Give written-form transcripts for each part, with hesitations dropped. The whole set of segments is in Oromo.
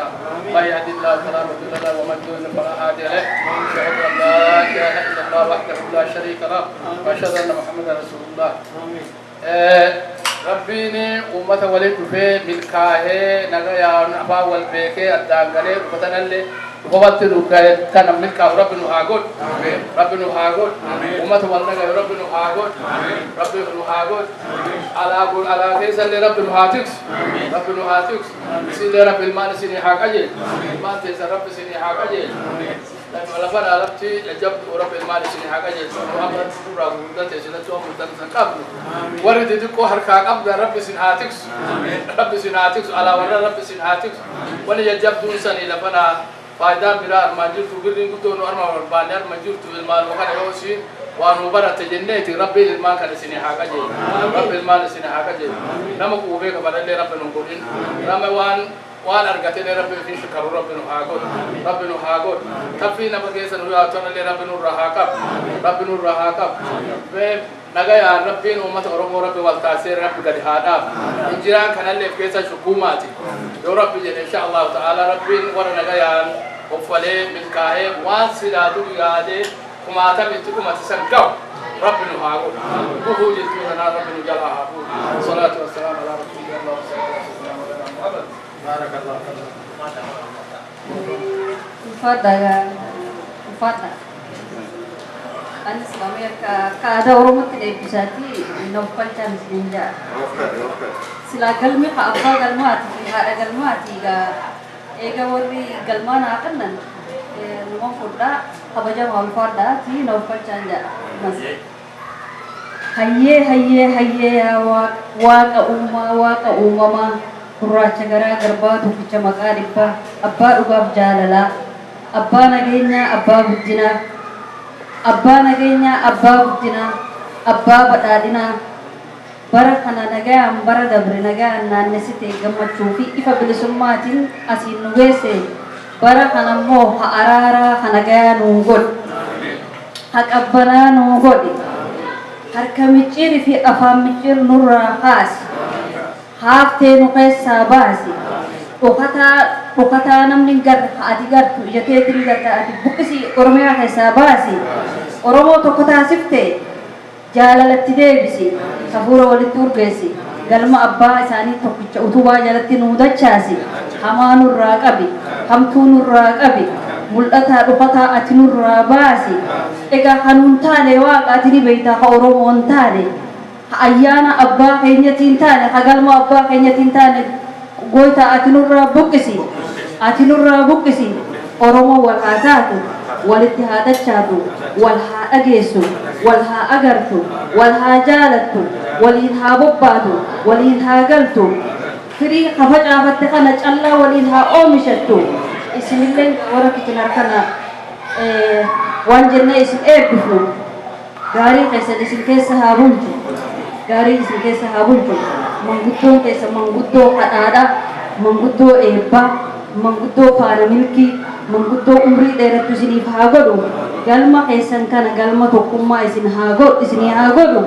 أنفسنا. من يهد الله فلا مضل له ومن يضلل فلا هادي له. أشهد أن لا إله إلا الله وحده لا شريك له وأشهد أن محمدا رسول الله. Rabbiin uummata waliin dhufee milkaa'ee nagayaan afaan wal beekee addaan galee dhufatanallee dhufamatti kana milkaa'u Rabbi nu haa godhu. Rabbi nu haa godhu. Uummata wal nagayu Rabbi nu haa godhu. Rabbi nu haa godhu. Alaa alaa keessallee Rabbi nu haa tiksu. Rabbi nu haa tiksu. Isinillee Rabbi ilmaan isinii haa qajeelchu. Ilmaan teessan Rabbi isinii haa qajeelchu. Lafa lafti jajjabdu Rabbi ilmaan isinii haa qajeelchu. Nu amma nurraa gurguddate isinatti waan murtan qabnu. Warri xixiqqoo harkaa qabdan Rabbi isin haa tiksu. Rabbi isin haa tiksu. Alaa warra Rabbi isin haa tiksu. Wani jajjabduun sanii lafa faayidaan biraa armaan jirtu, birriin guddoon nu arma barbaanne arma jirtu. Ilmaan kana yoo isiin waa nu barate jenneeti, Rabbiin ilmaan kana isinii haa qajeelu. Rabbi ilmaan isinii haa qajeelu. Nama quubee qabanallee Rabbi nu godhin. Nama waan argatellee Rabbi fi shakaru Rabbi nu haa godhu. Rabbi nu haa godhu. Taffii nama keessa nu yaatanallee Rabbi nurraa haa qabu. Rabbi nurraa haa qabu. Nagayaan Rabbiin uummata Oromoo Rabbi wal taasisee Rabbi gadi haa dhaabu. Injiraan kanallee of keessa shukkuumaati. Yoo Rabbi jedhe, insha Allahu ta'ala, Rabbiin warra nagayaan uffalee milkaa'ee waan silaa dur yaadee kumaatam itti dhumate san gahu Rabbi nu haa godhu. Gufuu jirtuu kanaa Rabbi nu jalaa haa fuudhu. Salaatu wassalaam alaa rasuulillah. Allahumma salli ala sayyidina Muhammad. Barakallahu. Ulfaadha, ulfaadha. Anis namni akka aadaa Oromootti eebbisaati na uffalchaan isiniin jedha. Silaa galmi abbaa galmaati fi haadha galmaati. Egaa eega warri galmaa naa kennan numa fudhaa, kabajamaa ulfaadhaati na uffalchaan jedha. Hayyee, hayyee, hayyee, yaa Waaqa uumaa, Waaqa uumamaa, gurraacha garaa garbaa, tokkicha maqaa dhibbaa, abbaa dhugaaf jaalalaa, abbaa nageenyaa, abbaa guddinaa, abbaa nageenyaa, abbaa guddinaa, abbaa badhaadhinaa, bara kana nagayaan bara dabre nagayaan naannessite, gammachuu fi ifa bilisummaatiin asiin nu geesse, bara kana immoo ha araaraa, ha nagayaa nuu godhi, ha qabbanaa nuu godhi, harka micciirii fi afaan micciir nurraa kaasi, haaftee nu keessaa baasi, dhokataa dhokataa namni hin garre ha ati gartu, ija keetiin garta ati buqqisi, Oromiyaa keessaa baasi, Oromoo tokko taasifte jaalalatti deebisi, hafuura walitti urgeessi, galma abbaa isaanii tokkicha utubaa jalatti nuu dachaasi, hamaa nurraa qabi, hamtuu nurraa qabi, mul'ataa dhokataa ati nurraa baasi. Egaa kanuun taane, Waaqa, ati ni beeytaa. Ka Oromoon taane, ha ayyaana abbaa keenyatiin taane, ha galma abbaa keenyatiin taane, goytaa ati nurraa buqqisi, ati nurraa buqqisi. Oromoo wal haa taatu, walitti haa dachaatu, wal haa dhageessu, wal haa agartu, wal haa jaalattu, waliin haa bobbaatu, waliin haa galtu, firii ka facaafatte kana callaa waliin haa oomishattu. Isinillee warra Kitchener kana waan jennee isin eebbifnu, gaarii keessan isin keessa haa bulchu, gaarii isin keessa haa bulchu. Manguddoon keessa manguddoo kadhaadha, manguddoo eebbaa, manguddoo faana milkii, manguddoo umrii dheerattu isiniif haa godhu. Galma keessan kana galma tokkummaa isin haa godhu, isinii haa godhu.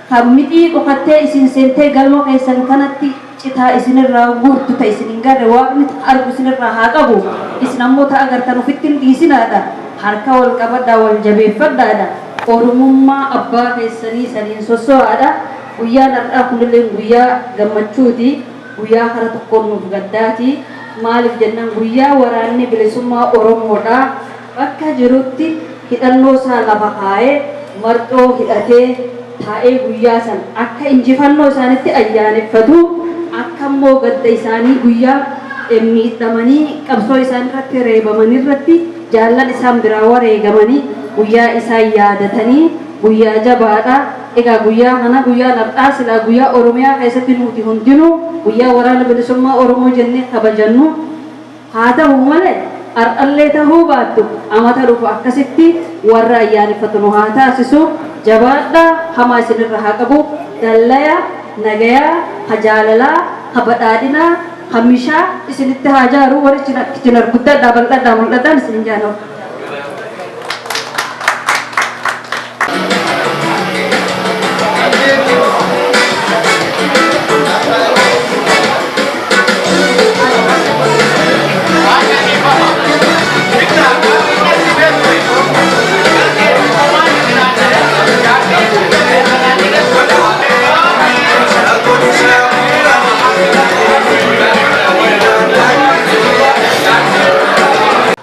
Kan mixii dhokattee isin seentee galma keessan kanatti citaa isinirraa guurtu ta isin hin garre, Waaqni argu isinirraa haa qabu. Isin ammoo ta agartan ofitti hin dhiisinaadha, harka wal qabadhaa, wal jabeeffadhaadha, Oromummaa abbaa keessanii saniin sosso'aadha. Guyyaan har'aa kunillee guyyaa gammachuuti, guyyaa kara tokkoon nuuf gaddaati. Maaliif jennaan, guyyaa waraanni bilisummaa Oromoodha bakka jirutti hidhannoo isaa lafa kaa'ee, marxoo hidhatee taa'ee, guyyaa san akka injifannoo isaanitti ayyaaneffatu, akka immoo gadda isaanii guyyaa miidhamanii qabsoo isaan irratti reebaman irratti jaallan isaan biraa wareegamanii guyyaa isaan yaadatanii guyyaa jabaadha. Egaa guyyaa kana, guyyaan har'aa, silaa guyyaa Oromiyaa keessatti nuti hundinuu guyyaa waraana bilisummaa Oromoo jennee kabajannu haa ta'u malee, har'allee ta'uu baattu amata dhufu akkasitti warra ayyaaneffatu nu haa taasisu. Jabaadhaa, hamaa isinirra haa qabu. Dallaya nagayaa, ha jaalalaa, ha badhaadhinaa, ha mishaa isinitti haa jaaru. Warri Kitchener guddadhaa, bal'adhaa, mul'adhaan isinin jaanoo.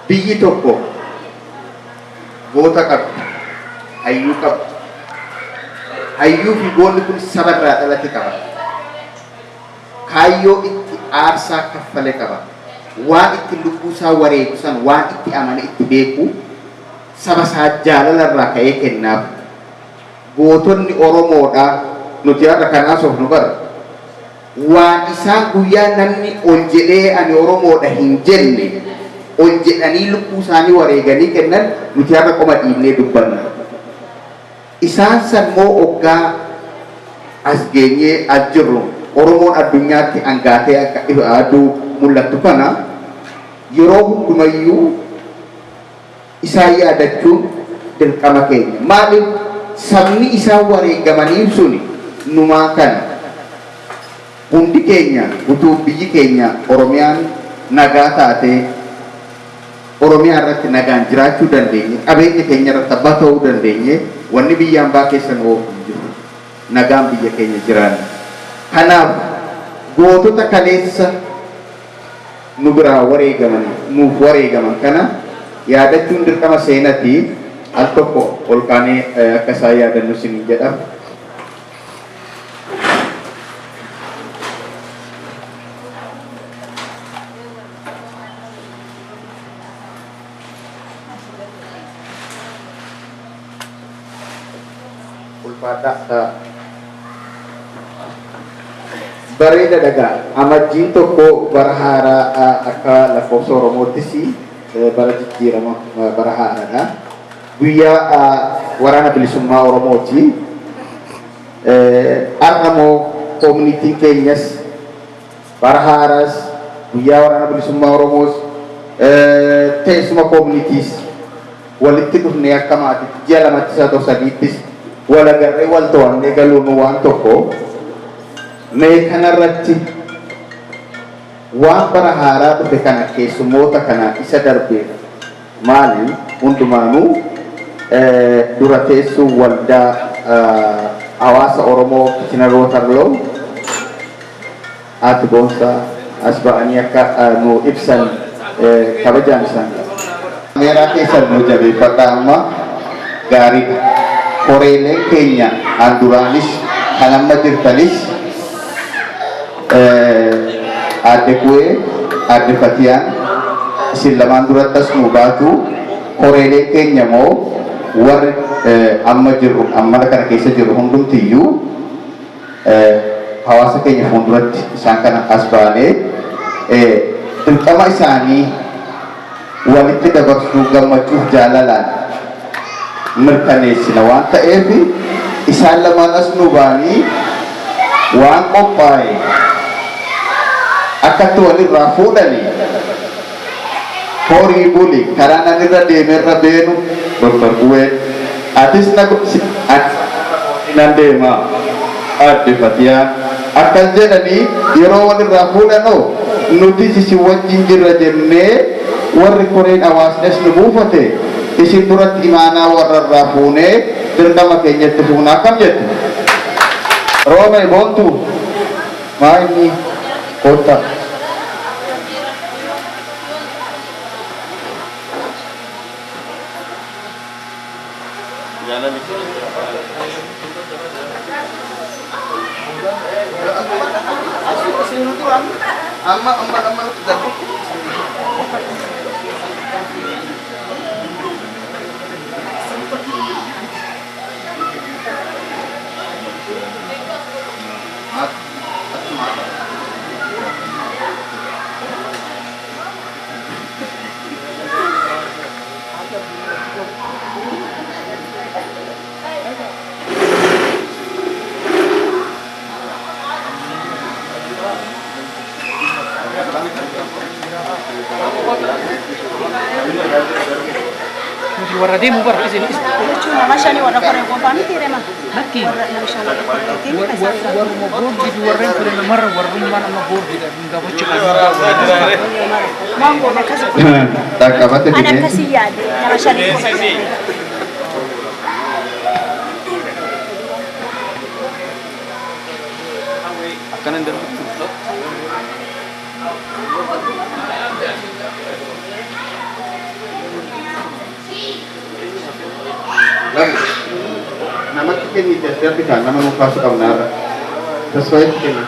Biyyi tokko goota qabdi, hayyuu qabdi. Hayyuu fi goonni kun saba irraa dhalate qaba. Kaayyoo itti aarsaa kaffale qaba. Waan itti lubbuu isaa wareegu san waan itti amane itti beeku saba isaa jaalala irraa ka'ee kennaaf. Gootonni Oromoodha nuti har'a kan haasofnu bara. Waan isaan guyyaa namni ol jedhee ani Oromoodha hin jenne ol jedhanii lubbuu isaanii wareeganii kennan nuti har'a qoma dhiibnee dubbanna. Isaan san moo oggaa as geenyee as jirru Oromoon addunyaatti angaatee akka ifa aduu mul'attu kana yeroo hundumayyuu isaan yaadachuun dirqama keenya. Maaliif sabni isaan wareegamanii suni numaa kana. Hundi keenya utuu biyyi keenya Oromiyaan nagaa taatee Oromiyaa irratti nagaan jiraachuu dandeenye, qabeenya keenya irratti abbaa ta'uu dandeenye, wanni biyya hambaa keessa nu oofu hin jiru. Nagaan biyya keenya jiraanna. Kanaaf gootota kaleessa nu biraa wareegaman, nuuf wareegaman kana yaadachuun dirqama seenati. Al tokko ol kaanee akka isaan yaadannu isiniin jedha. Ulfaadhaa. Bareeda dhagaa. Amajjiin tokko bara haaraa akka lakkoofsa Oromoottis bara jijjiirama bara haaraadha. Guyyaa waraana bilisummaa Oromooti. Har'a moo koomunitiin keenyas bara haaraas guyyaa waraana bilisummaa Oromoos teessuma koomunitiis walitti dhufnee akka maatiitti ji'a lamattis haa ta'u sadiittis wal agarree wal to'annee galuun waan tokko. Mee kanarratti waan bara haaraa dhufe kana keessummoota kana isa darbe maali hundumaanuu dura teessuu waldaa hawaasa Oromoo Kitchener Waterloo Haati Boonsaa as ba'anii akka nu ibsan kabajaan isaan Kaameeraa keessan nu jabeeffadhaa amma gaariidha. Koreeleen keenya an duraanis kan amma jirtanis Aadde Kuwee, Aadde Fatiyaan isin lamaan duratti as nu baatu. Koreeleen keenya moo warri amma jirru ammana kana keessa jirru hundumtiyyuu hawaasa keenya fuulduratti isaan kana as baanee dirqama isaanii walitti dabarsuu gammachuuf jaalalaan mirkaneessina waan ta'eef isaan lamaan as nu baanii waan qophaa'e akkatti walirraa fuudhanii horii buli karaa nan irra deemerra beenu Dr. Kuwee atis na nan deema Aadde Fatiyaan akkas jedhanii yeroo walirraa fuudhanoo nutis isin wajjin jirra jennee warri koreen hawaasnes nu buufate isin duratti imaanaa warra irraa fuunee dirqama keenyatti fuunaa akkam jettu? Roomee boontu maa inni koottaa. Amma amma amma nutti darbu. Nuti warra deemu bara isin Jechuun nama shanii warra koree qofaa miti rema. Lakki. Warra nama shan warra koreetiin Warruma boordii fi warreen kun namarra warrummaan amma boordiidha gaafachuu Dhaqqabate Ani bineensi. akkasii yaade nama shanii qofa. Akkanan darbitu. Namatti kennite as darbitaa nama nu kaasu qabnaarra. Tasfaayetti kenni.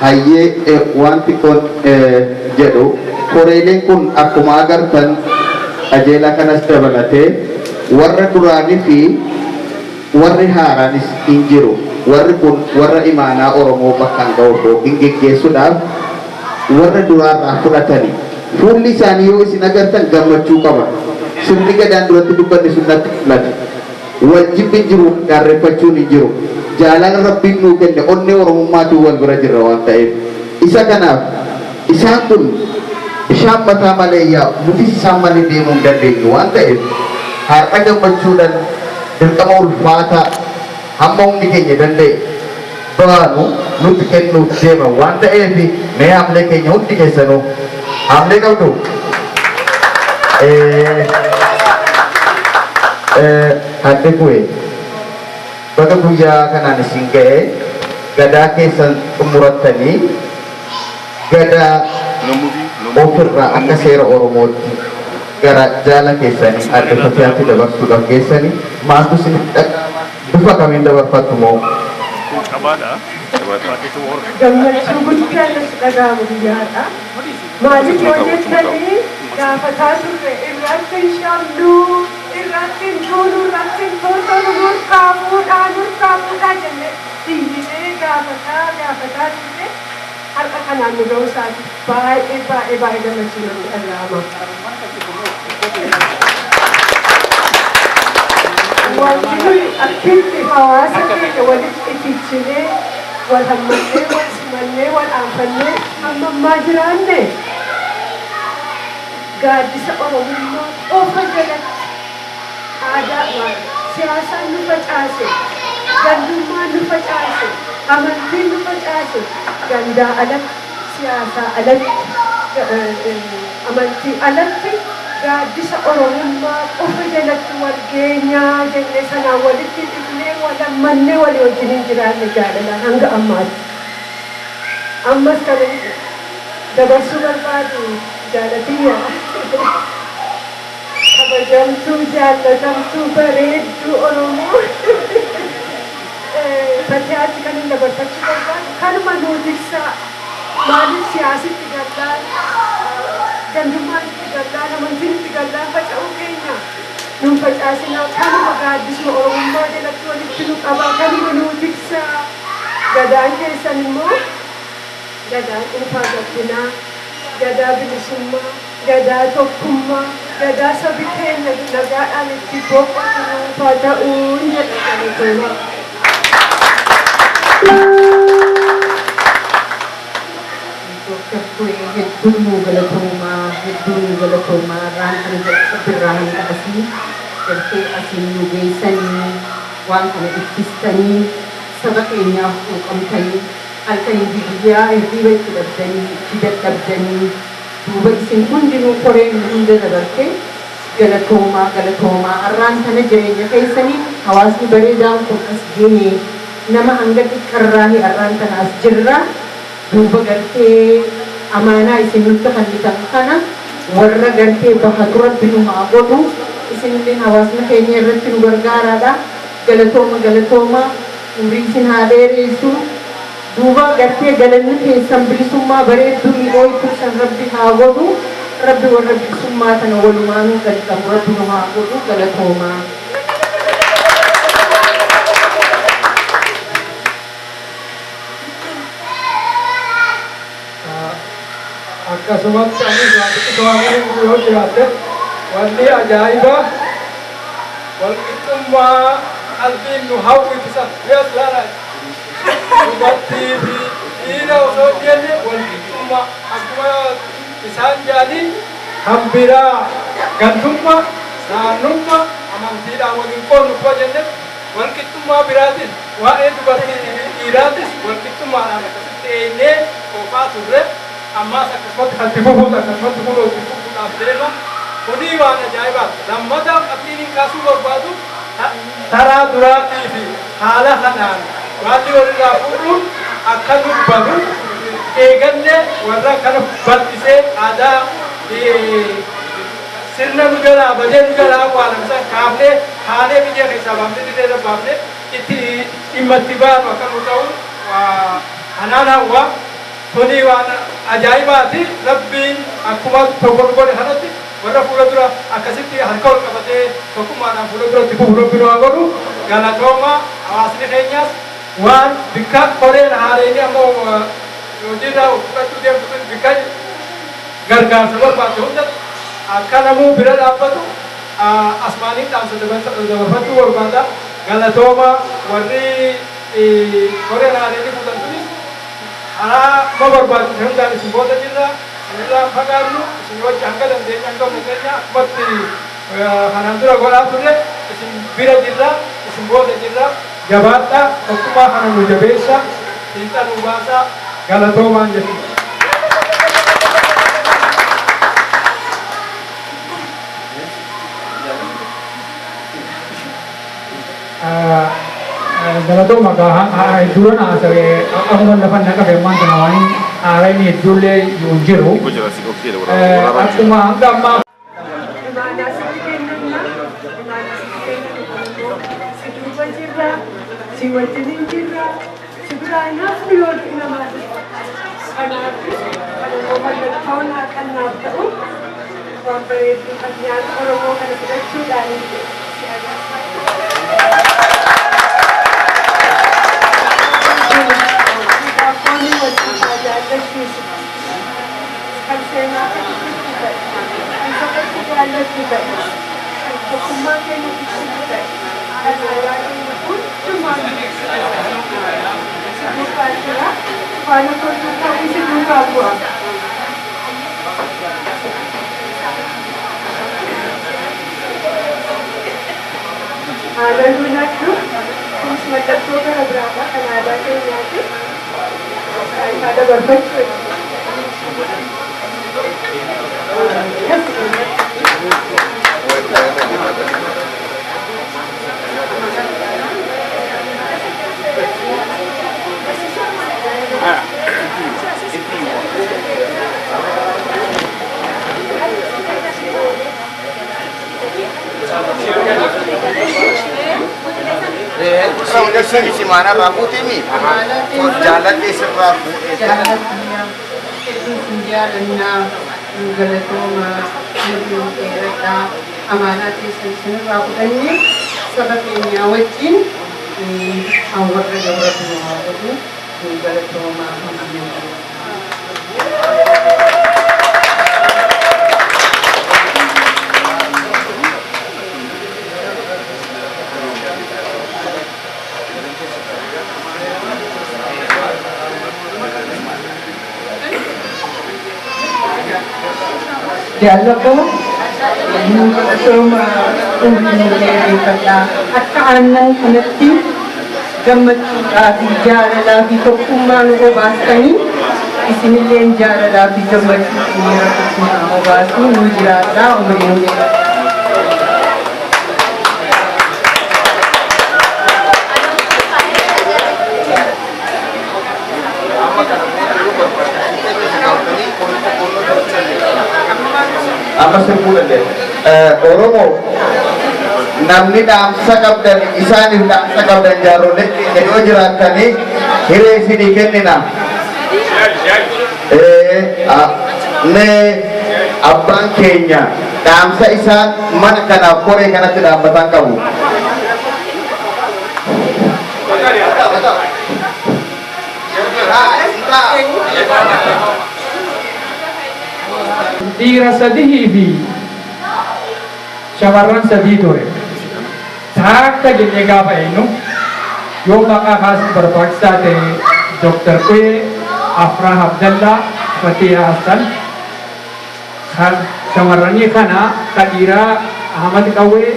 Hayyee, wanti kun jedhu koreeleen kun akkuma agartan qajeelaa kanas dabalatee warra duraanii fi warri haaraanis hin jiru. Warri kun warra imaanaa Oromoo bakkaan ga'uuf yookiin geggeessuudhaaf warra duraarraa fudhatani. Fuulli isaanii yoo isin agartan gammachuu qaba. Sirni gadaan duratti dubbanne sun natti mul'ata. Wal jibbi hin jiru, gaarreeffachuun hin jiru. Jaalala Rabbiin nuu kenne onnee Oromummaatiin wal bira jirra waan ta'eef. Isa kanaaf isaan kun bishaan mataa malee yaa'u, nutis isaan malee deemuu hin dandeenyu waan ta'eef, har'a gammachuudhaan dirqama ulfaataa hamma humni keenya danda'e baanu nutti kennuuf deeman waan ta'eef, mee haamlee keenya hundi keessanuu haamlee qabdu. Hadde bu'e, baga guyyaa kanaan isin ga'e. Gadaa keessan xumurattanii gadaa ofirraa akka seera Oromootti gara jaala keessanii adda Fatiyaatti dabarsuudhaaf geessanii, maaltu isinitti dhaga'ama? Bifa kamiin dabarfattu moo? Gammachuu guddaa natti dhaga'amu guyyaadha. Maaliif yoo jettanii, gaafataa turre, irratti hin shamnu, irratti hin duunu, irratti hin tortoru, nurkaa fuudhaa, nurkaa fuudhaa jennee iyyinee gaafataa gaafataa turre. Har'a kanaan nu ga'uu isaati baay'ee baay'ee baay'ee gammachuu natti dhaga'ama. Wanti nuyi akkitti hawaasa keenya walitti itichinee, wal hammannee, wal simannee, wal aanfannee hamma ammaa jiraanne, gaaddisa Oromummaa qofa jalatti. Aadaa siyaasaan nu facaase, gandummaan nu facaase, amantiin nu facaase. Gandaa alatti, siyaasaa alatti, amantii alatti, gaaddisa Oromummaa qofa jalatti wal geenyaa jennee sanaan walitti dhufnee, wal hammannee, walii wajjin hin jiraanne jaalalaan hanga ammaatti. Ammas kan dabarsuu barbaadu, jaalatiyya. Kabajamtuu, jaallatamtuu, bareedduu Oromoo Fatiyaatti kan hin dabarfachuu barbaadu kanuma nuu tiksaa. Maaliif siyaasitti gallaan, gandummaan itti gallaan, amantiin itti gallaan faca'uu keenya nuun facaasinaa. Kanuma gaaddisuma Oromummaa jalatti walitti nu qabaa, kanuma nuu tiksaa. Gadaan keessan immoo gadaa quufaa gabbinaa, gadaa bilisummaa, gadaa tokkummaa, gadaa sabi keenya nagaadhaan itti boqotu nuufaa ta'uun jedha. Galatoomaa. Dooktar Turee, hedduu nuu galatoomaa, hedduu nuu galatoomaa. Irraan kan jalqabirraa hanga asii gartee asiin nu geessanii, waan kana ittistanii, saba keenyaaf quuqamtanii, halkanii fi guyyaa hirriiba itti dhabdanii, itti dadhabdanii, duuba isin hundinuu koreen hunda dabarte, galatoomaa, galatoomaa. Arraan tana jireenya keessanii hawaasni bareedaan kun as gahee, nama hanga xiqqarraa arraan tana as jirra. Duuba gartee amaanaa isin nutti kennitan kana warra gartee bahatu Rabbi nu haa godhu. Isinillee hawaasni keenya irratti nu gargaaraadha. Galatooma, galatooma, umrii isin haa dheeressu. Duuba gartee galanni keessan bilisummaa bareedduu mi'ooytuu san Rabbi haa godhu. Rabbi warra bilisummaa tana walumaanuu dhandhamu Rabbi nu haa godhu. Galatoomaa. Akkasumatti anis waan xiqqoo waan yoo jiraatte, wanni ajaa'ibaa walqixxummaa qalbiin nu hawwitu san as laala. Dubartii fi dhiira osoo hin jenne, walqixxummaa akkuma isaan jedhanii, kan biraa gandummaa, naannummaa, amantiidhaan waliin qoodnu kuma jenne, walqixxummaa biraatis waa'ee dubartiitii fi dhiiraatis walqixxummaadhaan akkasitti eeynee oofaa turre. Ammaas akkasumatti kan itti fufuus akkasumatti kunoo itti fufuudhaaf deema. Kunii waan ajaa'ibaati. Lammata qabxiin hin kaasuu barbaadu, taraa duraatii fi haala kanaan Baalli walirraa fuudhuun akka nu badu eegalle warra kana bal'isee aadaa sirna nu jalaa badee nu jalaa awwaalamsa kaafnee haalee biyya keessaa baafnee dirree baafnee itti dhimma itti baanu akka nu ta'u anaan hawwa. Tuni waan ajaa'ibaati. Rabbiin akkuma tokko nu godhe kanatti warra fuula dura akkasitti harka ol qabatee tokkummaadhaan fuula duratti fufu Rabbi nu haa godhu. Galatooma hawaasni keenyas waan bikka koreen haareenii ammoo hojiirraa fudhachuu deemtu kun bikka gargaarsa barbaadde hunda akka namuu bira dhaabbatu asmaaniin dhaamsa dabarfachuu barbaada. Galatooma warri koreen haareenii fuudhan tunis karaa ma barbaachise hundaan isin booda jirra. Isinirraa fagaannu isin wajji hanga dandeenya hanga humna keenya akkumatti kanaan dura godhaa turre isin bira jirra, isin booda jirra. Jabaadha, tokkummaa kana nu jabeessa, fiixa nu baasa. Galatoomaan jechuudha. Galatooma duran haasawee akkuma lafa naqabe ammaan kana waan haaraan hedduullee hin jiru. Akkuma hanga ammaa Imaanaa sitti kennanna, imaanaa sitti kennanna, si duuba jirra, si wajjiniin jirra, si biraa nafni yoo du'e namaa dhufa. Kanaaf kan immoo mallattoon haqannaaf ta'u waan bareedduu kan nyaata Oromoo kana fudhachuudhaan si agarsiisa. Daabboon wajjin haa jaallachiisu. Kan seenaa kan ta'e, kan sabatti jaallattu ta'e, kan tokkummaa keenya tiksutu ta'e, kan aadaa keenya hundumaa si duukaa jira. Faana koo ta'uu si duukaa bu'a. Aannan nyaadhu kunis mallattoo gara biraadha kan aadaa keenyaati. Isaa dabarfachuu Imaanaa irraa fuutee jaalalli sirraa fuudhee Hedduu sin jaalannaa, nu galatoomaa, nu dheeradhaa, amaanaa teessan isinirraa fudhannee saba keenyaa wajjin kan warra gabratu nu haa godhu, nu galatoomaa. Jaalladhu nu galatooma, umrii nu dheereffadhaa. Akka aannan kanatti gammachuudhaa fi jaalalaa fi tokkummaa nu obaastanii isinilleen jaalalaa fi gammachuu isinii rakkisuu haa obaasu. Nu jiraadhaa, umrii nu dheeradhaa. Amma sirbuu dandeenya. Oromoo namni dhaamsa qabdan isaaniif dhaamsa qabdan jaarrolee keenya yoo jiraattanii hiree isinii kennina. Mee abbaan keenya dhaamsa isaan mana kanaaf koree kanatti dhaabbatan qabu. Dhiira sadii fi shamarran sadii ture. Taakka jennee gaafa eenyu yoo maqaa kaasuun barbaachisaa ta'e Dr. Quyee, Afraa Abdallaa, Fatiyaa Hassan kan shamarranii kana kan dhiiraa Ahmad Qawwee,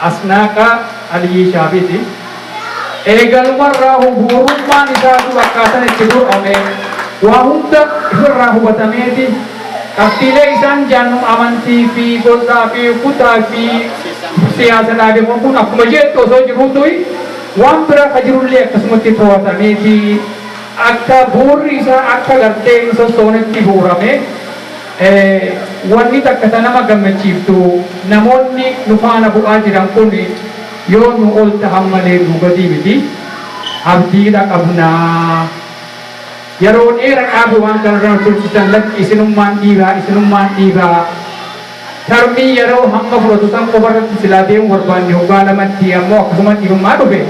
Asnaaqa Aliyyi Shaafiiti. Eegalumarraa bu'uurummaan isaatu akkaataan itti godhame waa hunda ifirraa hubatameeti. Qabxiilee isaan jaannu amantii fi gosaa fi kutaa fi siyaasa dhaabee kun akkuma jettu osoo jiruutu Waan biraa ka jirullee akkasumatti to'atameeti akka buurri isaa akka gartee hin sossoonetti buurame. Wanni takka ta nama gammachiiftu, namoonni nu faana bu'aa jiran kun yoo nu ol tahan malee nu gadii miti. Abdiidha qabnaa. Yeroo dheera dhaabu waan kanarra nu tursiisan, lakki, isinummaan dhiibaa, isinummaan dhiibaa. Tarmii yeroo hamma fudhatu san qofarratti silaa deemu barbaanne, hoggaa lamatti ammoo akkasuma dhiibummaa dhufe.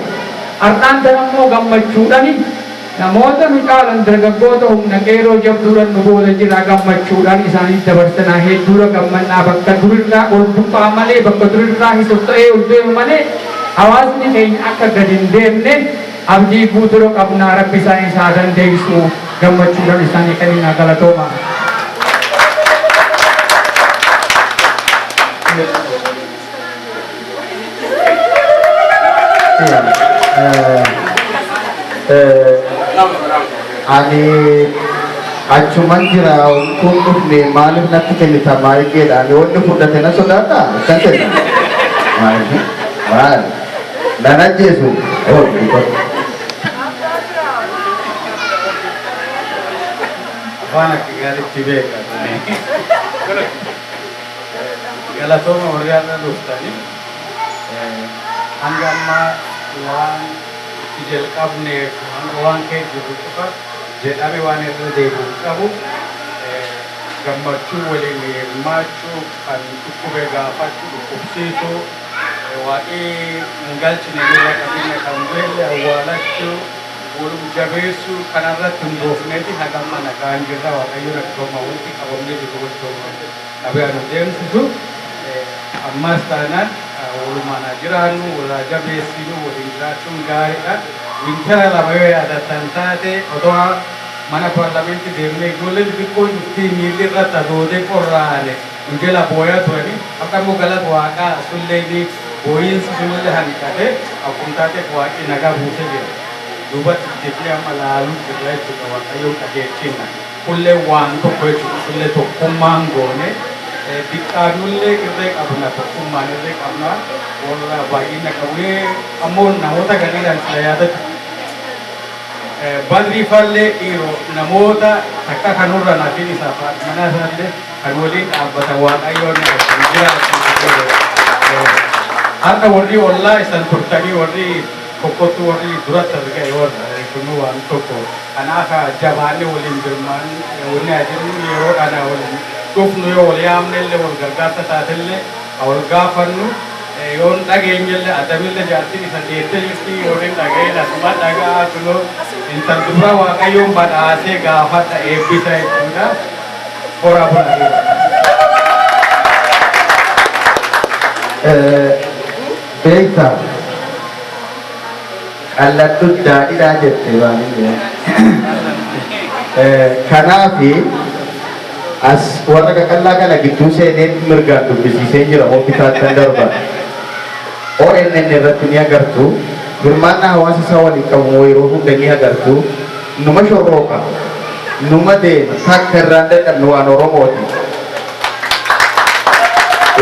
Har'aan tan ammoo gammachuudhani namoota nu caalan, dargaggoota humna qeeroo jabduudhaan nu booda jira, gammachuudhaan isaanii dabarsanaa. Hedduudha gammannaa. Bakka durirraa ol buqqaa malee, bakka durirraa hisotta'ee ol deemu malee, hawaasni keenya akka gadi hin deemne abdii guutuu qabnaa. Rabbi isaanii isaa dandeessu, gammachuudhaan isaanii kenninaa. Galatooma. Ani achuman jira. Kun dhufne maaliif natti kennita maayikeedha? Ani wanni fudhate na sodaata akkan ta'e maal nan ajjeesu. Oh, Afaan akka gaariitti beeka. Galatooma warri har'a dhuftanii. Hanga ammaa waan itti jalqabneef, hanga waan kee jirru cufa jedhame waan irra deebi'u qabu. Gammachuu waliin hirmaachuu, kan dhukkube gaafachuu, dhukkubsiisuu, waaqii hin galchine irra qabine, kan du'ellee awwaalachuu, walum jabeessuu, kanarratti hundoofneeti hagamma nagaan jirra. Waaqayyoon akkuma walitti qabamnee jiru walitti qabee nu deemsisu. Ammas taanaan walumaan haa jiraannu, walaa jabeessinu, waliin jiraachuun gaariidha. Wintera 2 yoo yaadattan taate, otoo mana paarlamentii deemnee ijoolleen xixiqqoon dhuftii miilli irratti adoodee qorraane nu jala booyaa turani. Akka immoo galata waaqaa sullee booyiinsi sunillee hanqate, akkuma taateef waaqii nagaa buusee jira. Duubatti deebinee amma laaluu jirra jechuudha. Waaqayyoon qajeelchina. Kullee waan tokko jechuudha. Sullee tokkummaan goone diqqaanullee irree qabna, tokkummaan irree qabna. Warra baay'ina qabu ammoo namoota gariidhaan sila yaadatu. Badrii fallee dhiiroo namoota takka kanurra nafin isaa mana isaallee kan waliin dhaabbatan waaqayyoon jiraatu. Har'a warri ollaa isan turtanii, warri tokkottu, warri duratti as ga'e, warra kunu waan tokko. Kanaaf jabaanne waliin birmaan wanni jennu, yeroo kana waliin dhufnu, yoo wal yaamnellee, wal gargaarsa taatellee wal gaafannu, yoon dhageenyellee, adamillee jaartiin isa deettee jirti, warri dhaga'een asuma dhagaa kunoo intal dubra waaqayyoon badhaasee gaafadha, eebbisa jechuudha. Hora bulaa. Beektaa, qallattu daadhiidhaa jette waan inni. Kanaafi as warra qaqallaa kana gidduu seeneen mirgaan dubbisiisee jira, hospitaaltan darba. ONN irratti ni agartu, hirmaannaa hawaasa isaa waliin qabu yeroo hunda ni agartu, numa shorrooqa, numa deema, takka irraan dadhabnu waan Oromooti.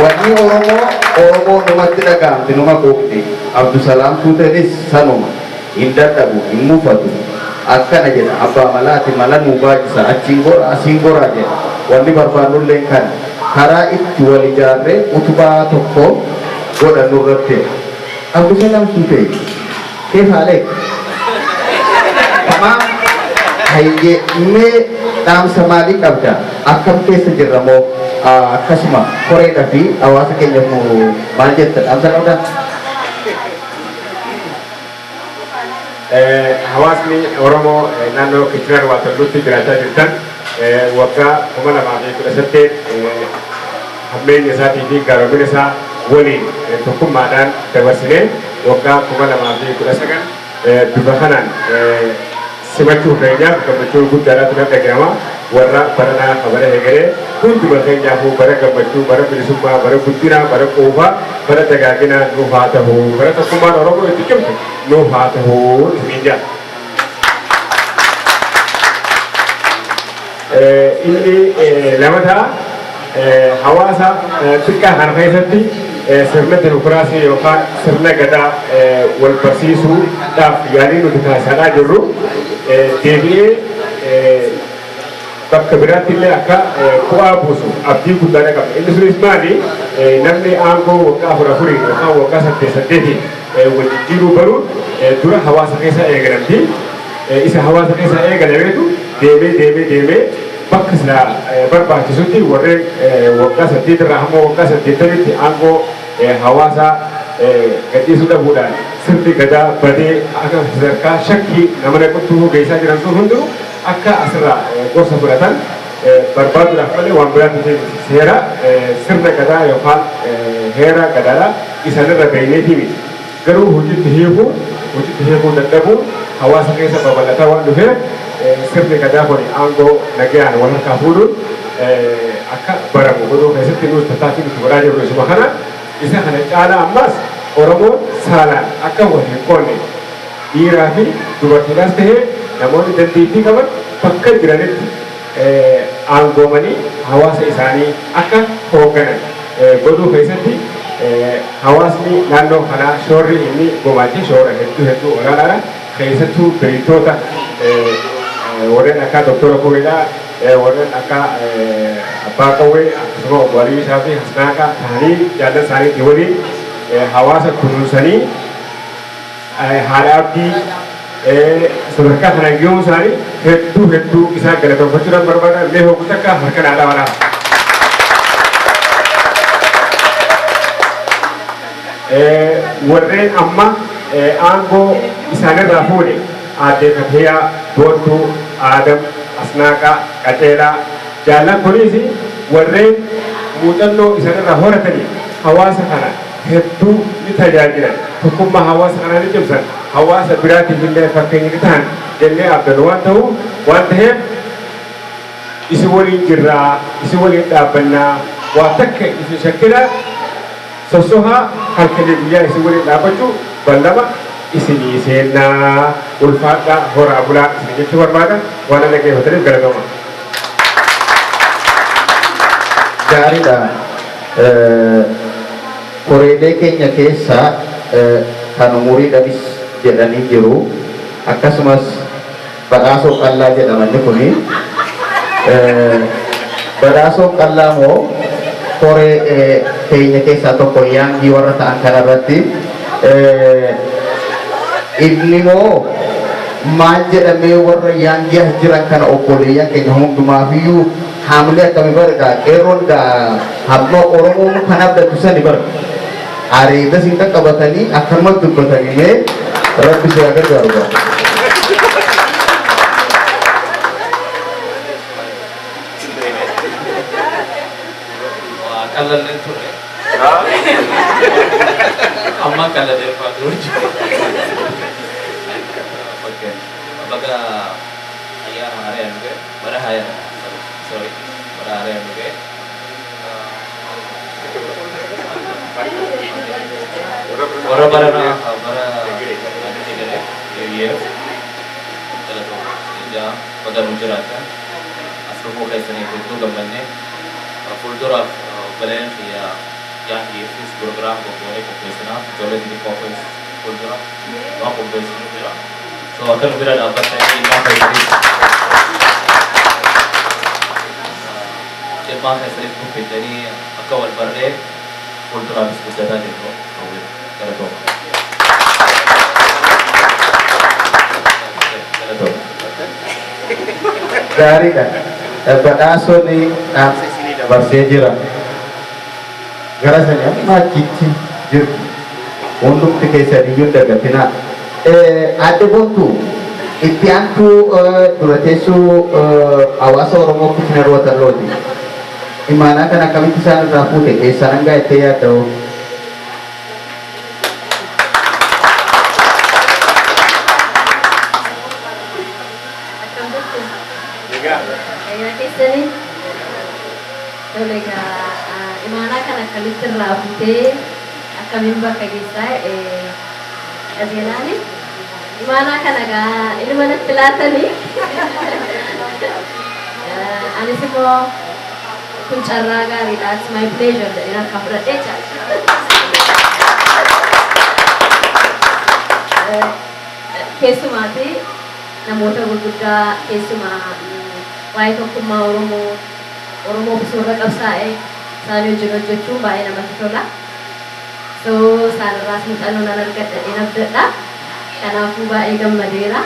Wanni Oromoo Oromoo numatti dhaga'amti, numa quuqti. Abdusalaam Tuuteenis sanuma hin dadhabu, hin mufatu. Akkana jedha, abbaa malaati, mala nuu baachisa, achiin gora asiin goraa jedha. Wanni barbaannullee kan karaa itti wal ijaarree utubaa tokko godhannu irratti. Abdusalaam Tuutee, keef haaleek? Tamaam, hayyee, mee dhaamsa maalii qabda? Akkam keessa jirra moo akkasuma koreedha fi hawaasa keenyaaf maal jetta, dhaamsa qabda? Hawaasni Oromoo naannoo Kitchener Waterlootti jiraachaa jirtan, waggaa 2018 hammeenya isaatii fi gaaromina isaa waliin tokkummaadhaan dabarsinee, waggaa 2019 bifa kanaan simachuu keenyaaf gammachuu guddaadhaatu natti dhagahama. Warra baranaa kabara hegeree hunduma keenyaafuu bara gammachuu, bara bilisummaa, bara guddinaa, bara quufaa, bara dagaaginaa nuuf haa ta'u. Bara tokkummaan Oromoo itti cimtu nuuf haa ta'u isiniin jedha. Inni lamataa hawaasa xiqqaa kana keessatti Sirna dimokiraasii yookaan sirna gadaa wal barsiisuudhaaf yaalii nuti taasisaa jirru deebi'ee bakka biraatti illee akka bu'aa buusu abdii guddaa qabna. Inni sunis maali? Namni aangoo waggaa afur afuriin yookaan waggaa saddeet saddeetiin wal jijjiiruu baruun dura hawaasa keessa eegalamti. Isa hawaasa keessa eegalameetu deemee deemee deemee bakka silaa barbaachisutti warreen waggaa 8 irraa hamma waggaa 80tti aangoo hawaasaa gadhiisuu dhabuudhaan sirni gadaa badee akka sadarkaa shakkii nama naquttuu geessaa jiran sun hundinuu akka asirraa gorsa fudhatan barbaaduudhaaf malee waan biraatti seera sirna gadaa yookaan heera gadaadhaa isaanirra beeyneetii miti. Garuu hojiitti hiikuu dadhabuun hawaasa keessa babal'ataa waan dhufeef sirni gadaa kun aangoo nagayaan wal harkaa fuudhuun akka baramu godhuu keessatti nuus tattaaffii nuti godhaa jirru isuma kana. Isa kana caalaa ammas Oromoon saalaan akka wal hin qoonne dhiiraa fi dubartiidhaas ta'ee namoonni dandeettii qaban bakka jiranitti aangoomanii hawaasa isaanii akka hoogganan godhuu keessatti hawaasni naannoo kanaa shoorri inni gumaachee shoora hedduu hedduu olaanaadha. Keessattuu beektoota warreen akka Doktora Kuweedhaa, warreen akka Abbaa Qawwee akkasuma obbo Aliisaa fi Hasnaaqaa ta'anii jaallan isaaniitii waliin hawaasa kunuunsanii haadha abdii sadarkaa kana gahuun isaanii hedduu hedduu isaan galateeffachuudhaan barbaada. Mee hogguu takka harka naa dhaabaa. Warreen amma aangoo isaanirraa fuudhe Aadde Fatiyaa, Boontuu, Aadam, Asnaaqaa, Qaceelaa jaallan kunis warreen muuxannoo isaanirraa horatanii hawaasa kana hedduu ni tajaajilan, tokkummaa hawaasa kanaa ni cimsan, hawaasa biraatiif illee fakkeenya ni ta'an jennee abdannu waan ta'uuf waan ta'eef isin waliin jirraa, isin waliin dhaabbannaa, waa takka isin shakkina sossohaa halkanii guyyaa isin waliin dhaabbachuu ballama isinii seennaa ulfaadhaa horaa bulaa isin jechuu barbaada. Waan dhaggeeffataniif galatooma. Gaariidha. Koreelee keenya keessa kan umuriidhaanis jedhanii jiru. Akkasumas badhaasoo qallaa jedhamanni kuni. Badhaasoo qallaa moo koree keenya keessaa tokko yaangii warra ta'an kanarratti inni moo maal jedhamee warra yaangii as jiran kana obboleeyyan keenya hundumaafiyyuu haamilee akkamii bara qeerroon hamma Oromoon kan abdatu sani bara areeda siin qaqqabatanii akkanuma dubbatanii mee rabbi si haa gargaaru bara. Qallalleen ture. Amma qallallee fa'aa jiru. Okay. Baga ayyaana haaraan dhufe, bara haaraan, sorry, bara haaraan dhufe. Warra barana bara eegale year galatoo ijaa baga nu jiraatan as dhufuu keessaniif hedduu gammannee fuulduraaf obboleen xiyya yaangiifis program qophoonee qopheessinaaf ijoollee xixiqqoofis fuuldura waan qopheessinu jira. So akka nu bira dhaabbattanii ilmaan keessaniif nu fiddanii akka wal barree fuulduraafis guddataa jirru hawwina galatooma. Galatooma. Gaariidha. Badhaasonni dhaamsa isinii dabarsee jira. Gara sanii amma achitti jirtu. Hundumti keessaniyyuu hin dagatinaa. Aadde Boontuu itti aantuu dura teessuu hawaasa Oromoo Kitchener Waterlooti. Imaanaa kana akkamitti isaan irraa fuute eessaan hanga jettee yaadda'u? Akkam jirtu? Fayyaa keessanii? Tole egaa imaanaa kana akkamitti irraa fuutee akkamiin bakka geessaa qajeelaani? Imaanaa kana egaa ilma natti laatanii anis immoo kun carraa gaariidha. It's my pleasure jedheen harkaa fudhadhee jira. Keessumaati namoota gurguddaa keessumaa waa'ee tokkummaa Oromoo Oromoo bisoorra qabsaa'ee isaanii wajjin hojjechuun baay'ee namatti tola. So isaanirraas muuxannoo nan argadha jedheen abdadha. Kanaafuu baay'ee gammadeera.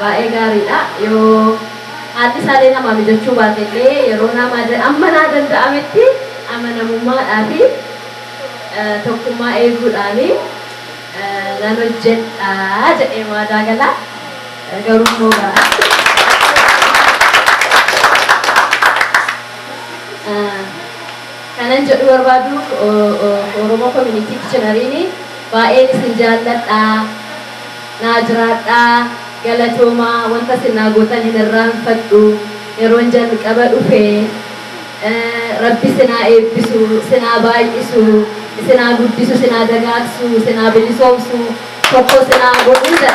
Baay'ee gaariidha. Yoo haalli isaallee namaa mijachuu baate illee yeroo nama amma naa danda'ametti amanamummaadhaa fi tokkummaa eeguudhaani nan hojjedha jedhee waadaa gala. Garuu immoo kanan jedhu barbaadu Oromoo Community Kitcheneriin baay'een isin jaalladha, naa jiraadha, galatoomaa, wanta isin naa gootan hin irraanfadhu, yeroon jalqaba dhufe Rabbi sinaa eebbisu, sinaa baay'isu, sinaa guddisu, sinaa dagaagsu, sinaa bilisoomsu, tokko sinaa godhu jedha.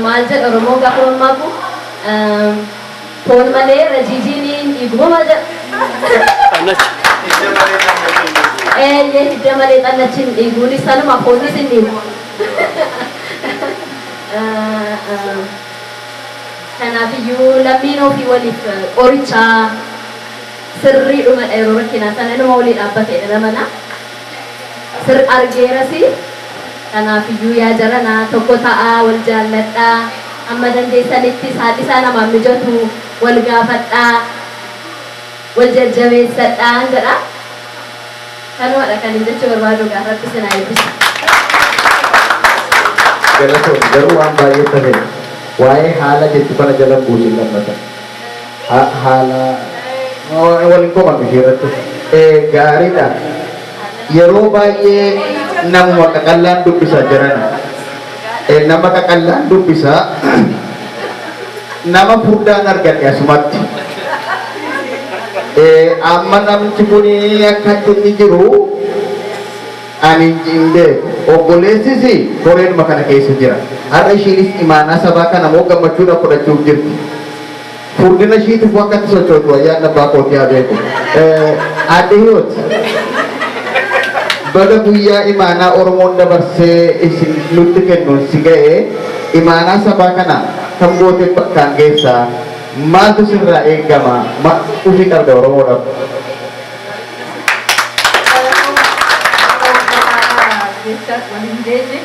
Maal jedha Oromoon gaafa mammaaku? Foon malee rajiijiin dhiiguma maal jedha? Eeyyee, hidda malee xannachi hin dhiiguunis sanuma foonis hin dhiigu. Kanaafiyyuu lammiin ofii waliif qorichaa sirriidhuma yeroo rakkinaa sana inuma walii dhaabbatedha namana. Sir argeerasi kanaafiyyuu yaa jaranaa tokko ta'aa, wal jaalladhaa, amma dandeessanitti haalli isaa namaan mijatu wal gaafadhaa, wal jajjabeessadhaa jedha. Kanumadha kan hin jechuu barbaadu, gaafa Rabbi sinaa eebbisu. Galatoon garuu waan baay'ee tafe waa'ee haala jettu kana jala buusin lammata. Haala waliin koman ishee irratti. Gaariidha. Yeroo baay'ee namuma qaqallaan dubbisa jirana. Nama qaqallaan dubbisa, nama furdaan argadhe asumatti. Amma namichi kun akkatti inni jiru ani hin beeku. Obboleessis koreenuma kana keessa jira. Har'a ishiinis imaanaa sabaa kana moo gammachuudhaan fudhachuuf jirti. Furdina ishiitiif akkatti sochootu ayyaan abbaa kootii haa beeku. Aadde Hiyoot, baga guyyaa imaanaa Oromoon dabarsee isin nutti kennuun si ga'ee, imaanaa sabaa kana kan gootee bakkaan geessaa, maaltu sirraa eegama, ufii qabda Oromoodhaaf? Jecha waliin geenye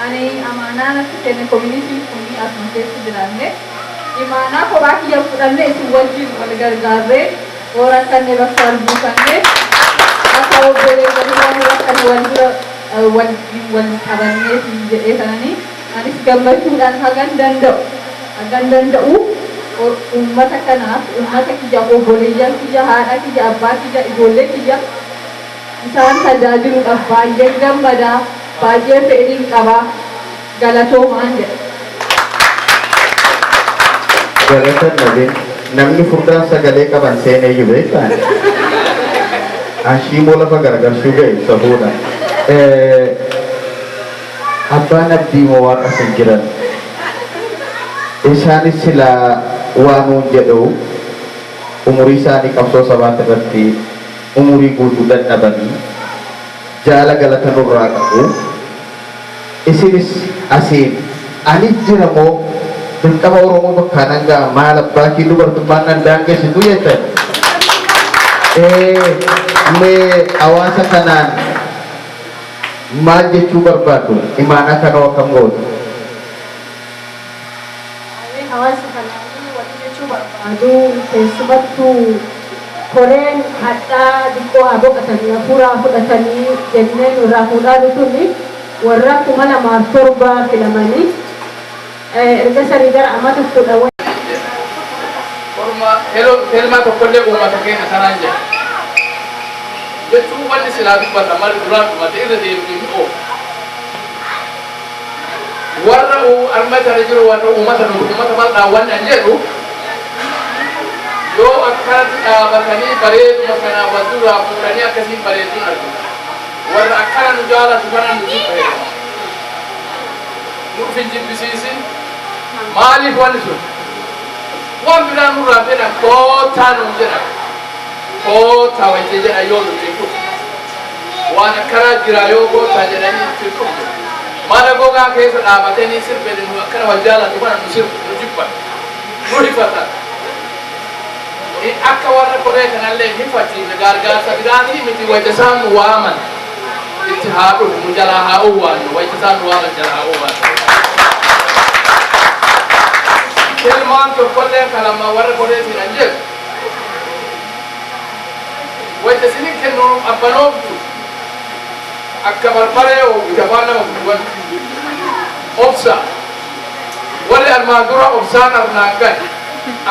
ani amaanaa natti kenne communityn kun asuma keessa jiraanne imaanaa kophaa kiyya fudhanne isin wajjin wal gargaarree yoo rakkanne bakka wal buufanne akka obboleewwan waan rakkanne wal bira wal wal qabannee jedhee sananii anis gammachuudhaan hagan danda'u ummata kanaaf, ummata kiyya, obboleeyyan kiyya, haadha kiyya, abbaa kiyya, ijoollee kiyya isaan tajaajiluudhaaf baay'ee gammadaa, baay'ee fedhiin qabaa, galatoomaan jedha. Galatan nabin namni furdaan sagalee qaban seenee jiru beektaa? Ashiimoo lafa garagalchuu ga'e safuudha. Abbaan abdii moo waaqa sin jiran. Isaanis silaa waa nuun jedhu umurii isaanii qabsoo sabaati irratti umurii guutuu dadhabanii jaala galata nurraa qabu. Isinis asiin ani jira moo dirqama Oromoo bakkaan hanga maal abbaa kii dubartummaan nan daangessitu jettan. Mee hawaasa kanaan maal jechuu barbaaddu? Imaanaa kanoo akkam gootu? Hawaasa kanaan wanti jechuu barbaadu, keessumattuu koreen hadhaa xiqqoo haa boqotanii hafuuraa fudhatanii jennee nurraa fuudhaa tuni warra 2007 filamanii erga sanii gara amata 10. Orma helmaa tokkollee uummata keenya sanaan jedha. Jechuun wanni silaa dubbata malee duraan dhumate irra deemnee ni oofu. Warra arma sana jiru, warra uummata nu uummata bal'aa wanni an jedhu, yoo akkanatti dhaabatanii bareeduma kanaa wal duraa fuudhanii akkasiin bareeduun argina. Warra akkana nu jaalatu kana nu jibba. Nu uf hin jibbisiisin. Maaliif wanni sun? Waan biraa nurraa fedhan koottaa nuun jedhan. Koottaa wajji jedhan yoo nuti hin dhufu. Waan akkanaa jira yoo goota jedhanii itti dhufne. Mana gogaa keessa dhaabatanii sirbeen nu akkana wal jaalatu kana nu sirbu nu jibban nu hifatan. Akka warra koree kanallee hin hifachiifne gargaarsa biraatii miti wayita isaan nu waaman itti haa dhufu nu jalaa haa owwaannu wayita isaan nu waaman jalaa haa owwaannu. Ilmaan tokkollee kalama warra koreetiin an jedhu wayita isinin kennu abbanooftu akka barbaree oowwite afaan nama gurguran obsa warri armaan dura obsaan arnaan gahe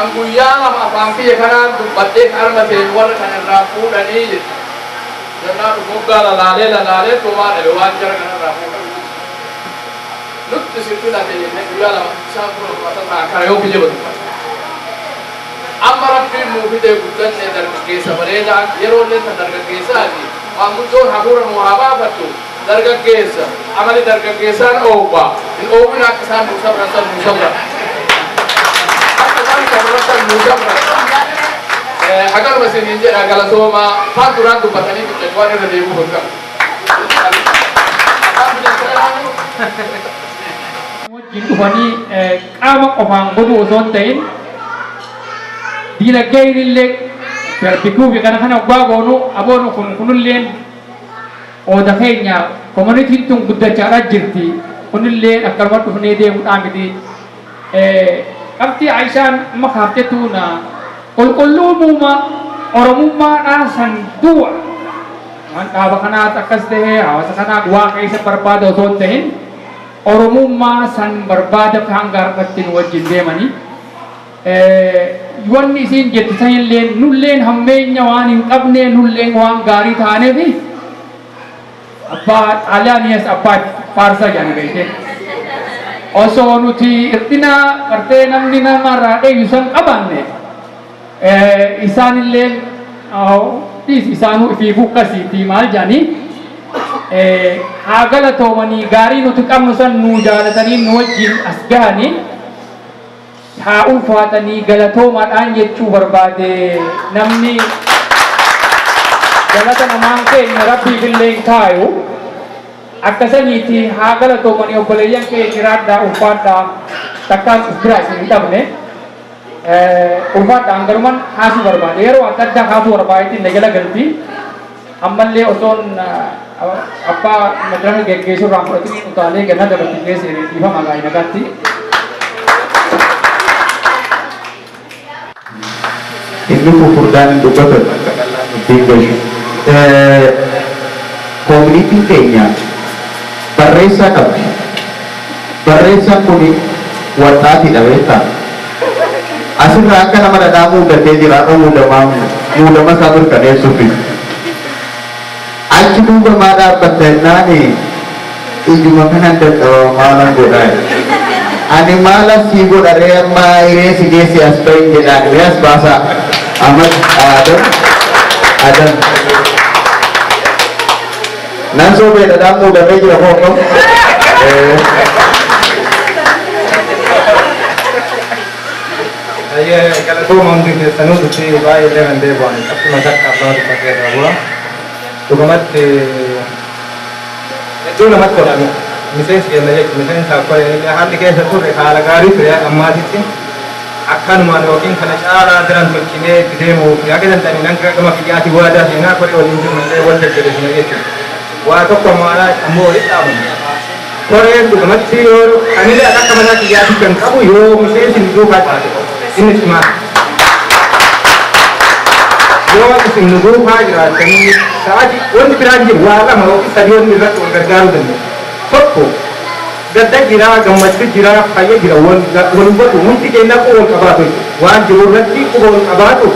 an guyyaa lama afaan kiyya kanaan dubbadhee harma ta'e warra kana irraa fuudhanii jedhe jennaan moggaa lalaalee lalaalee tumaa dhabe waan jara kana irraa fuudhan nutti si filate jennee guyyaa lama isaan kun ummata ta'a kana yoo kijiba dubbata amma rabbiin nuu fidee guddanne dargaggeessa bareedaa yeroo illee ta dargaggeessaati maanguddoon hafuura nuu haa baafattu dargaggeessa amali dargaggeessaan oowwa hin oowwin akka isaan nuu sabran san nuu sabran akka isaan sabran san nuu sabran haganuma isiniin jedha galatoomaa faan duraan dubbatanii fixan waan irra deebi'uu hin qabu. Wajjin dhufanii qaama qofaan godhu osoo hin ta'in diinagdeen illee barbikuu fi kana kana waggaa goonu aboonu kun kunilleen ooda keenya komunitiin tun guddachaadhaa jirti kunillee akkanuma dhufnee deemuudhaa miti. Qabxii Aishaan amma kaaftee tuuna qulqulluumuma oromummaadhaa san du'a waan dhaaba kanaat akkas ta'ee hawaasa kanaat waa keessa barbaada osoo hin ta'in oromummaa san barbaada hanga har'atti nu wajjin deemanii. Wanni isiin jettu sanillee nulleen hammeenya waan hin qabne nulleen waan gaarii taaneef abbaa xaaliyaaniis abbaa faarsaa jedhani beekte. Osoo nuti hir'ina gartee namni namarraa dheeyyu san qabaanne isaanillee isaanuu ifiifuu akkasiiti maal jedhanii haa galatoomanii gaarii nuti qabnu san nuu jaalatanii nu wajjin as gahanii haa ulfaatanii galatoomaadhaan jechuu barbaade namni galata namaan keenya rabbiif illee hin kaayu akkasaniiti haa galatoomanii obboleeyyan kee jiraadhaa ulfaadhaa takkaan of biraa isin hin dhabne ulfaadhaan garuman haasuu barbaade yeroo adda addaa haasuu barbaadetti na jala galti ammallee osoon abbaa madraka geggeessuu irraan fudhatanii utaalee ganna dabarti keessa dhiifama gaa'ina nagaatti. Inni fufurdaan hin dubbatan akka qal'aan dubbiin gashu. Koominitiin keenya barreessaa qabdi. Barreessaan kun warxaatiidha beektaa. Asirraa akka nama dhadhaa muudatee jira har'a muudama isaa mirkaneessuufi. Achi duuba maa dhaabbatta jennaan ijuma kanan dadhaba maalan godhaa. Ani maala sii godha ree amma hiree si geesse as bahin jedhaan ree as baasaa. Ahmad Adam Adam. Nan soobee dhadhaan muudamee jira moo akkam? Galatooma hundi keessanuu dubbii baay'ee illee kan deebi'an akkuma takka abbaa dubbatee irraa bu'a. Dhugumatti hedduu namatti tola miseensi keenya jechuun miseensa akkoo haalli keessa turre haala gaarii ture ammaatitti akkanumaan yookiin kana caalaa daran tolchinee itti deemuuf yaa danda'anii nan gama kiyyaatii waadaa seenaa koree waliin jirru illee wal jajjabeessina jechuudha. Waa tokko maalaa ammoo walitti dhaabanna. Koreen dhugumatti yoo anillee akka mataa kiyyaatti kan qabu yoo miseensi duukaa taate inni cimaa. Yoo isin nu duukaa jiraattanii sa'aatii wanti biraan jiru waa lama yookiin sadii wanti irratti wal gargaaruu danda'u. Tokko gadda jira gammachuu jira fayya jira wal hubatu hundi keenya quba wal qabaatu waan jiru irratti quba wal qabaatu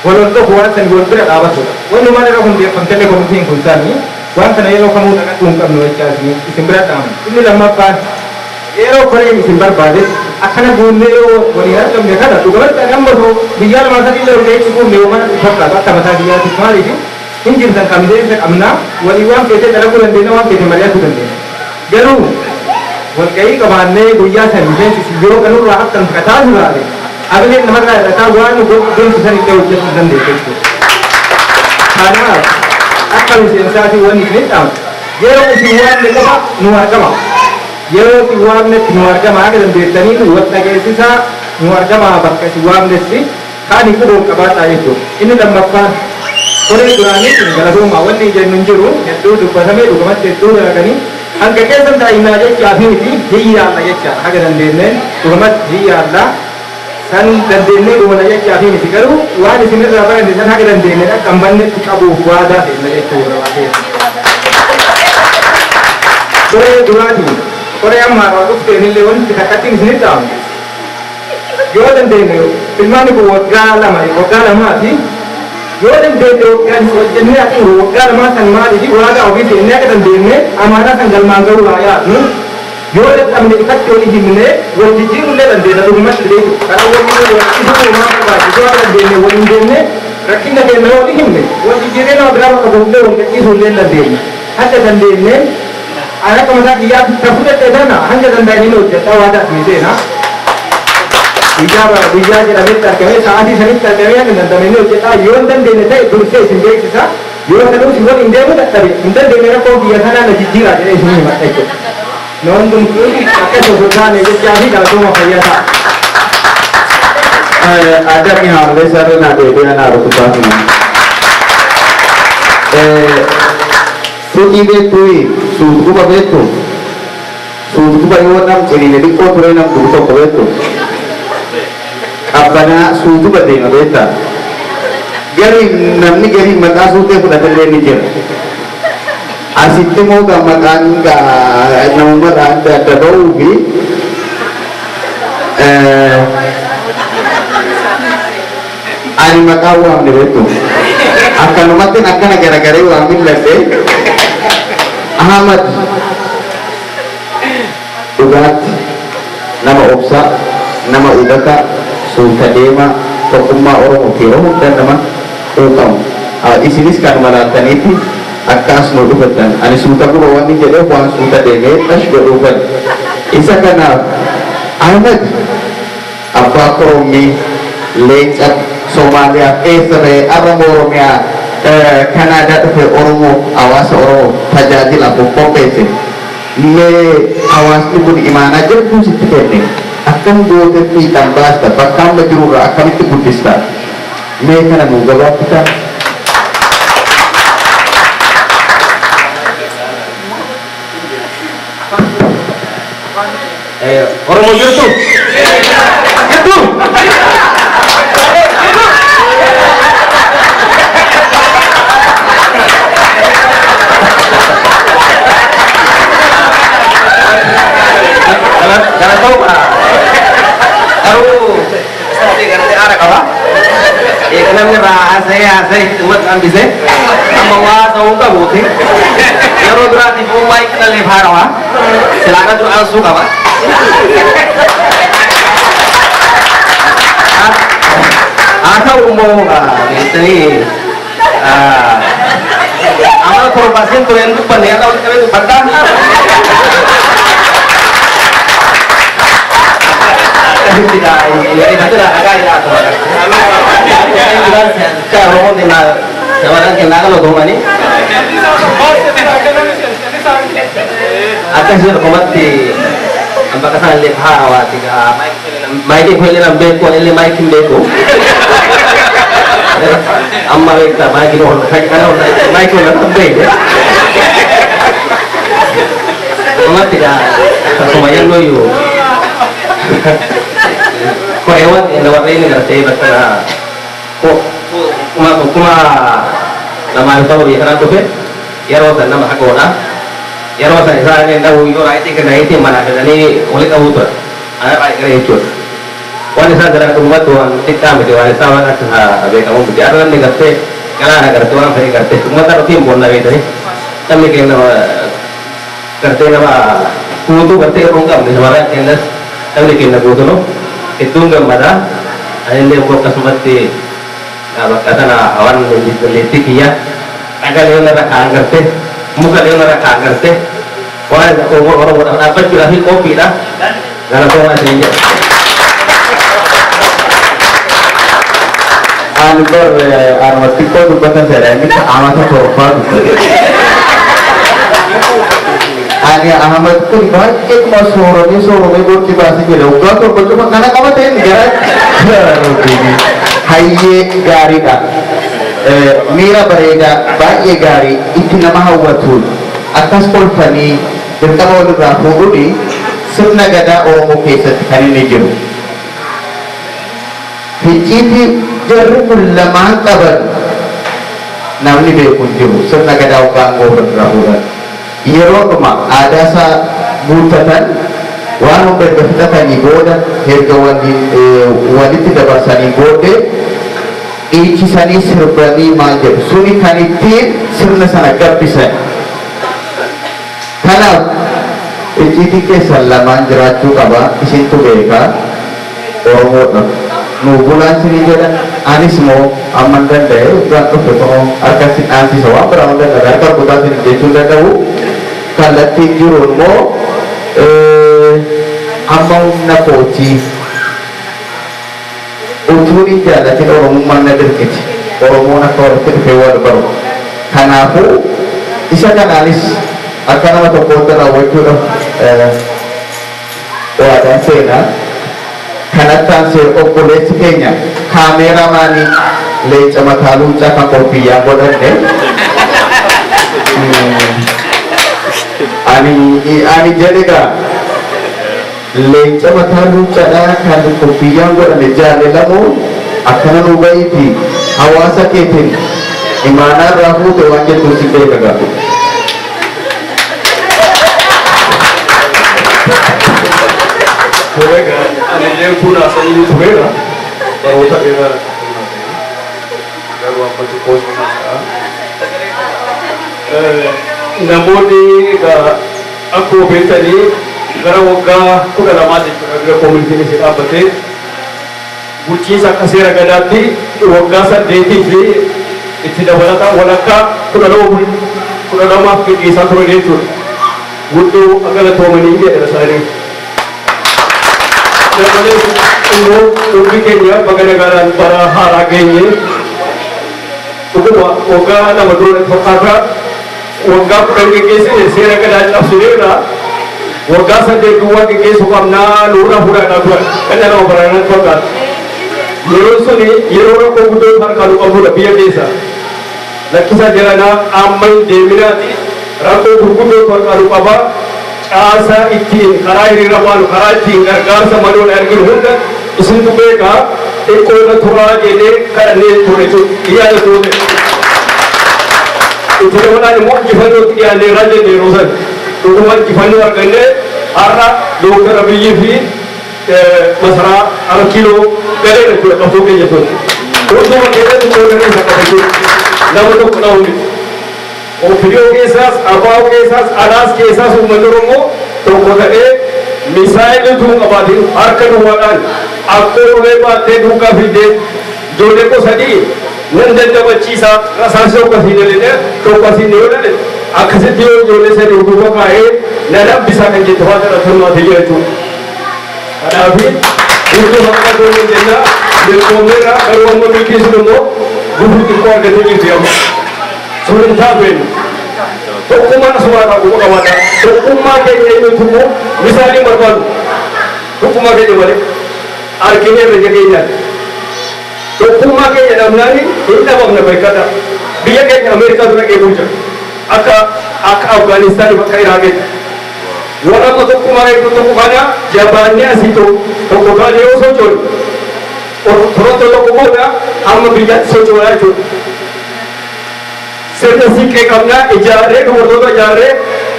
wal hordofu waan san wal bira dhaabatudha. Wanni maal irra hundeeffamtellee komitiin kun sanii waan kana yeroo kamuu dhaqachuu hin qabnu jechaa isin bira dhaaban. Inni lammaffaan yeroo koreen isin barbaade akkana guunnee yoo waliin argamne kana dhugumatti ani amma osoo biyyaa lamaa sadii illee ol ga'ee guunne yoo mana fakkaatu akka mataa biyyaatiif maaliif hin jirtan kan miseensa qabnaa walii waan feetee dalaguu dandeenya waan feete mari'achuu dandeenya. Garuu walga'ii qabaannee guyyaa san miseensi isin yoo kanurraa haftan kataa jiraate abileen namarraa hir'ataa waan deemsisan illee hojjechuu dandeessu jechuudha. Kanaaf Akka miseensaatii wanni isin dhaamu yeroo isin waamne qofa nu argama. Yeroo isin waamnetti nu argama akka dandeettanii wal dhageessisaa nu argama bakka isin waamnetti kaani quboon qabaadhaa jechuudha. Inni lammaffaan koree duraanii kun galatoomaa wanni jennu hin jiru hedduu dubbatamee dhugumatti hedduu dalaganii hanga keessan taa'inaa jechaa fi miti hiyyaalla jecha haga dandeenneen dhugumatti hiyyaalla san dandeennee dhumana jechaa fi miti garuu waan isinirraa baranne san haga dandeenneen akka hin bannetti qabuuf waadaa seenna jechuudha barbaadee. Koree duraatiin koree amma har'a dhufteen illee wanti takkattiin isinitti dhaamu yoo dandeenye ilmaanni kun waggaa lama waggaa lamaa fi yoo dandeenye waggaan hojjennee ati waggaa lamaa san maaliif waadaa ofii seennee akka dandeenye amaanaa san galmaan ga'uu haa yaadnu yoo dadhabne ifatti walii himnee wal jijjiirullee dandeenya dhugumatti beeku karaa waliin wal isuu maa barbaachisu akka dandeenye waliin deemnee rakkina keenya yoo himne wal jijjiirree nama biraa bakka buufnee wal gadhiisuullee dandeenya hanga dandeenye ana akka mataa kiyyaatti ta fudhadhe tana hanga danda'anii hojjedha waadaa asii seena. Guyyaa guyyaa jedhametti argamee sa'aatii sanitti argamee hanga danda'amee hojjedha yoo hin dandeenye ta'e dursee isin beeksisa yoo sanuu isin waliin deemuu dadhabe hin dandeenye rakkoo biyya sanaa na jijjiiraa jedhee isin himadha jechuudha. Na hundumtuu akkas osoo taane jechaa fi galatooma fayyaa ta'a. Adami haamlee sarara naa deebi'aa naa rukutaa fi. Suuqii beektuu suutuba beektu suutuba yoo nam ciniine xiqqoo turee nam dhugu tokko beektu qabbanaa suutuba deema beekta gari namni gari maqaa suutee fudhatellee ni jira. Asitti immoo gaa maqaan gaa namumarraa adda adda ba'uu fi ani maqaa waamne beektu akkanumatti akkana garagaree waamin ladhee Ahmad dhugaatti nama obsaa nama hubataa suuta deemaa tokkummaa Oromoo fi yeroo hunda nama quuqamu isinis kanuma laaltaniitti akka as nu dhufattan ani suuta gurra wanni jedheef waan suuta deemee dhash godhuufan isa kanaaf Ahmad abbaa korommii leenca Somaaliyaa eessa ba'e arra Oromiyaa Kanaadaa dhufe Oromoo hawaasa Oromoo tajaajilaaf of qopheesse mee hawaasni kun imaanaa jirtuu sitti kenne akkam goote fiixan baasta bakka amma jirurraa akkamitti guddista mee kana nuu gabaabsitaa. Oromoo jirtu? Jirtu? Galatoomaa. Garuu isaatii gartee aara qaba. Eega namni irraa haasa'ee haasa'ee uummata hambisee amma waa ta'uu qabuuti. Yeroo duraatiif uumaa hiikallee haarawaa. Silaana dura aansuu qaba. Haa ta'u immoo beektanii amala torbaasiin ture hin dubbanne yeroo walitti qabee dubbadhaa. Akkasii dhugumatti bakka sana illee haarawaati. Maayikii kun illee nan beeku, ani illee maayikii hin beeku. Amma beektaa maayikii ol kana ol maayikii ol kan beekne. Dhugumatti akkasuma yennoo iyyuu koreewwan warreen gartee bakka kuma lamaan ta'u biyya kanaan dhufe yeroo san nama hagoodha. Yeroo san isaan dhabu yoo raayitii kennaniitiin manaa fidanii walitti qabuu ture. Ana baay'ee gara jechuudha. Waan isaan dalagaa dhugumatti waan xiqqaa miti waan isaa waan akka beekamu miti. Har'a namni gartee galaana gartee waan fedhe gartee uummata ofiin boonna beekanii namni keenya gartee nama guutuu gartee yeroo hin qabne shamarran keenyas namni keenya guutuu hedduun gammadaa. Anillee immoo akkasumatti bakka sana waan dandeettii kiyya dhagalee irra kaa'an gartee muka leena irra kaa'an gartee waan Oromoodhaaf dhaabbachuudhaaf qophiidha. Galatoomaa isin jedha. Ani bar anuma xiqqoo dubbatan seera inni amata torbaa dubbate. Ani Ahmad kun baay'eedhuma sooromee sooromee gorchi baasee jira. Waggaa torba cufa kana qabate inni gara hayyee gaariidha. Miira bareedaa baay'ee gaarii itti nama hawwatuun akkas kolfanii dirqama walirraa fuudhuuni sirna gadaa Oromoo keessatti kan inni jiru. Ficciitii jarri kun lamaan qaban namni beeku hin jiru sirna gadaa waggaa aangoo ofirraa fuudhan. Yeroo dhuma aadaa isaa guuttatan waan hunda erga fixatanii booda erga walitti dabarsanii booddee dhiichisanii sirbanii maal jedhu suni kan ittiin sirna sana gabbisan. Kanaaf icciitii keessan lamaan jiraachuu qaba isintu beekaa Oromoodha. Nu bulaan isinii jedhan anis immoo amma hin danda'e dhugaan dhufe kunoo harka isin dhaansisa waan biraa hin danda'e harka rukutaa isin jechuu hin danda'u. Kallattiin jiru immoo amma humna kootii utuun hin jaallatin Oromummaan na dirqiti. Oromoon akka walitti dhufee wal baru. Kanaafuu isa kanaanis akka nama tokkootti raawwachuudhaaf waadaan seenaa. Kanattaan seera obboleessi keenya kaameeraamaanii leenca mataa luuccaa kan koffiyyaa godhanne. Ani jedhe gaa leenca mataa luuccaadhaa kan koffiyyaan godhanne jaalalamoo akkana nu bahiiti hawaasa keetiin imaanaa irraa fuute waan jettu si beeka gaa. Anillee kun haasa'ii tureera baroota dheeraa garuu amma xiqqoo haasa'aa. Namoonni egaa akkuma beektanii gara waggaa 12 jechuudha gara koomunitiin ishee dhaabbatee bulchiinsa akka seera gadaatti waggaa 8 fi itti dabalataa walakkaa 12 gaggeessaa ture jechuudha. Guddoo galatoomanii jedha isaanii. Dabalees immoo dhugni keenya baga nagaadhaan bara haaraa geenye dhuguma waggaa 2 dura fakkaata waggaa 10 gaggeessine seera gadaa cabsineerra waggaa 8 duwwaa gaggeessuu qabnaa nurra fuudhaadhaa turan kan nama baraanaan fakkaata. Yeroon suni yeroo rakkoo guddoo harkaa nu qabnudha biyya keessa. Lakkisaa jaranaa amma hin deeminaati rakkoo gurguddoo harkaa nu qabaa. Caasaa ittiin karaa hiriira baanu karaa ittiin gargaarsa maloon arginu hunda isintu beekaa xiqqoo irra turaa jedhee kadhannee ture jechuudha. Yaada ture. Itti dabalaan immoo injifannootti dhiyaanneerra jenne yeroo sana. Dhuguma injifannoo argannee har'a Dooktar Abiyyi fi masaraa Arat Kiiloo galeera jechuudha qabsoo keenya ture. Hunduma keessatti qooda keessa qaba jechuudha. Nama tokko dhahu miti. Ofidiyoo keessaas, Abaa'oo keessaas, Alaas keessaas uummanni Oromoo tokko ta'ee misaayilii utuu hin qabaatin harka duwwaadhaan akkoo ulee baattee duukaa fiigdee ijoollee koo sadii nan daddabachiisa rasaasni tokko asiin jedhee tokko asiin yoo jedhe akkasitti yoo ijoollee sadii duuba kaa'ee nan hambisaa kan jettu waan irratti hirmaatee jira jechuudha. Kanaaf guutuu haqa goonee jenna milkoomneerra garuu amma milkii sun immoo gufuu xiqqoo argatee jirti amma. Sun hin taatu eenyu. Tokkummaan asuma irraa quba qabaata. Tokkummaa keenya eenyutu immoo misaaliin barbaadu. Tokkummaa keenya malee argineerra ija keenyaan. Tokkummaa keenya dhabnaan hin dhabamna beekadha. Biyya keenya Ameerikaa dura eeguu jira. Akka Afgaanistaaniif akka Iraaqitti. Warra amma tokkummaa eegdu tokko kana jabaannee asii tokko taanee yoo sochoone Torontoo tokko booda hamma biyyaatti sochoonaa jechuudha. Sirna siiqqee qabnaa ijaarree dubartoota ijaarree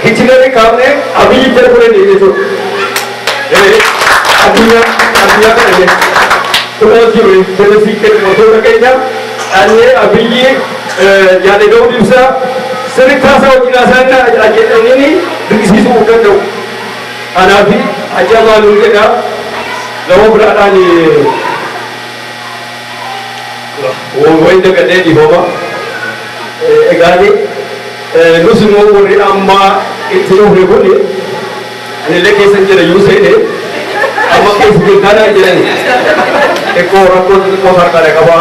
Hitlerii kaafnee Abiyyi jala fudhannee jechuudha. Addunyaa kana jechuudha. Kunis jiru sirna siiqqee dubartoota keenya dhannee Abiyyi jaalee Daawud Ibsaa sirri taasaa hojii haasaa jedhanii dirqisiisuu hin danda'u. Kanaaf ajabaa nuun jedha nama biraadhaan wayi dagadhee dhiifama. Egaani nus immoo warri amma itti dhufne kun anillee keessa jira yoo seene amma keessa jirtaadha jedhani. Xiqqoo rakkoo xixiqqoo harkaalee qabaa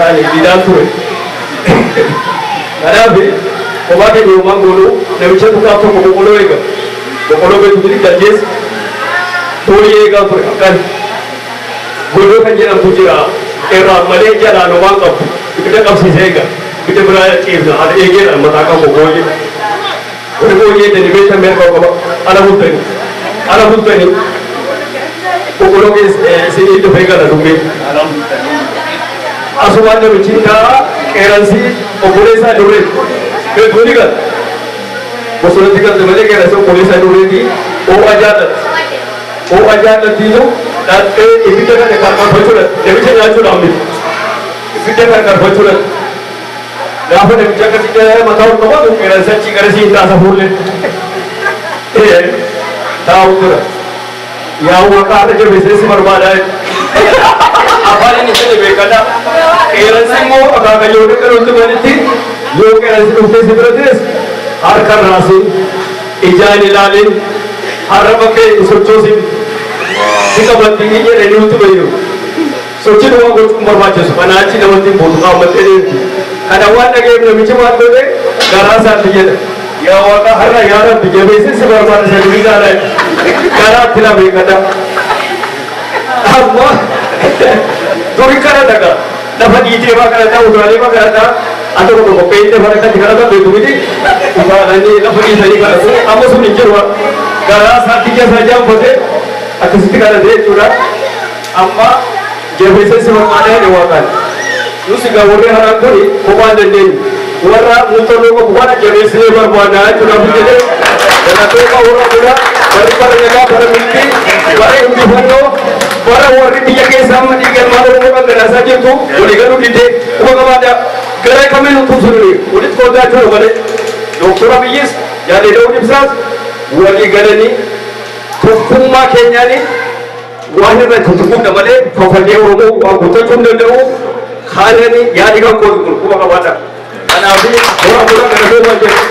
ani didaan ture. Kanaaf kophaa keenya yoomaan goonuu namicha tuqaaf tokko boqqolloo eega. Boqqolloo beektu galchees tooyee eegaa ture akkan. Godoo kan jedhamtu jira irraa malee jalaan homaan qabdu ibidda qabsiisee eega. Ibidda biraa ciibna haadha eegeedhaan mataa qabu booyyee. Warri booyyee jedhanii beektan meeqa qaba ala bultanii ala bultanii boqqolloo keessa isinii dhufee gala dubbee. Asumaan namichi taa qeeransi obboleessaa duree beektuu ni gala. Bosonatti galte malee qeeransi obboleessaa dureeti ho'a jaallatti. Ho'a jaallattiitu dhattee ibidda kana qarqarfachuudhaan namicha nyaachuudhaan miti. Ibidda qarqarfachuudhaan gaafa namicha akkasitti mataa ol qabatu qeeransi achi gara siin taasa fuullee. Taa'u jira. Yaa waaqa har'a jabeessee si barbaadaa. Afaan inni jedhe beekadha. Qeeransi immoo akaakayyoo dhaqan manitti yoo qeeransi dhuftee si bira tires harka raasin ijaan ilaalin arraba kee hin sochoosin si qabatti ni jedhanii nutti bayyu. Sochii duwwaa gochuun barbaachisu kanaa achi namatti hin buutu qaammattee deemti. Kana waan dhaga'eef namichi waan godhe garaa isaatti jedha. Yaa waaqa har'a yaa rabbi jabeessee si barbaada isa durii caalaa garaatti na beekadha. Amma duri kana daga lafa dhiitee faa kadhata utaalee faa kadhata ati tokko qopheessitee faa akkatti kadhata beeku miti utaalanii lafa dhiisanii kadhatu amma sun hin jiru garaa isaatti keessa jaanfate akkasitti kadhate jechuudha. Amma jabeessee si barbaada jedhe waaqaan. Nus egaa warri haraan kuni kophaa hin dandeenyu. Warra muuxannoo qabu kana jabeessinee barbaada jechuudha jedhee galatooma warra bira warri bara nagaa bara milkii bara injifannoo bara warri biyya keessaa amma dhiiga ilmaan Oromoo dhangalaasaa jirtu walii galuu didee quba qabaadha. Gara kamiin utuu sunni walitti qoodaa jechuudha malee. Dooktor Abiyyis Jaalee Daawud Ibsaas walii galanii tokkummaa keenyaanii waan irra tuttuquudha malee fafallee Oromoo waan guuttachuu hin danda'u. Haalani yaadi kan kootu kun quba qabaadha. Kanaaf hora hora galatoomaa jedhu.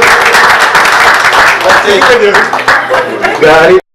Gaarii.